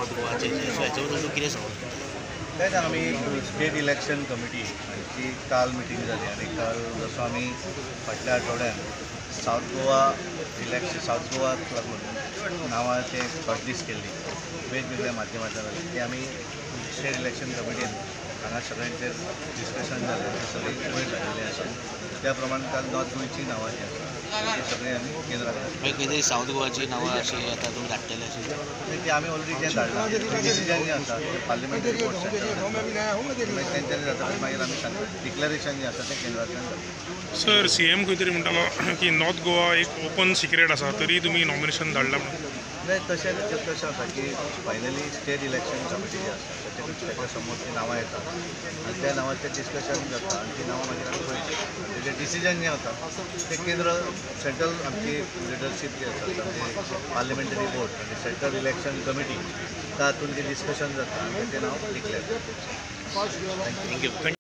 North गोवाचे, so हेच्या बद्दल तूं कितें सांगूंक सोदता? तेच आमी स्टेट इलेक्शन कमिटी हांची काल मिटींग जाली आनी काल जसो आमी फाटल्या आठवड्यान सावथ गोवा इलेक्शन, सावथ गोवाक लागून नांवाचें शॉर्टलिस्ट केल्ली वेगवेगळ्या माध्यमांतल्यान जाली, ती आमी स्टेट इलेक्शन कमिटीन हांगा सगळ्यांचेर डिस्कशन जालें, ते सगळीं वयर धाडिल्लें आसा. त्या प्रमाण काल नॉर्थ गोंयची नांवां जीं आसा ती सगळीं आमी केंद्राक मागीर खंय तरी सावथ गोवाची नांवां अशी आतां तुमी धाडटले अशी? ती आमी ऑलरेडी जें धाडलां, डिसिजन जें आसा तें पार्लिमेंटरी बोर्ड सेंट्रल, मागीर तेंच्यांनी जाता, मागीर आमी सांगता डिक्लेरेशन जें आसा तें केंद्रांतल्यान जाता. सर, सीएम खंय तरी म्हणटालो की नॉर्थ गोवा एक ओपन सिक्रेट आसा, तरी तुमी नॉमिनेशन धाडलां म्हणून. नाही, तशें कशें आसा की फायनली स्टेट इलेक्शन कमिटी जी आसा ताच्या ताच्या समोर ती नांवां येतात आनी त्या नांवाचें डिस्कशन जाता आनी ती नांवां मागीर आमी पळयता आनी तेजें डिसिजन जें आसा तें केंद्र सेंट्रल आमची लिडरशीप जी आसा, आमची पार्लिमेंटरी बोर्ड आनी सेंट्रल इलेक्शन कमिटी, तातूंत तें डिस्कशन जाता आनी तेचें नांव डिक्लेर. Thank you.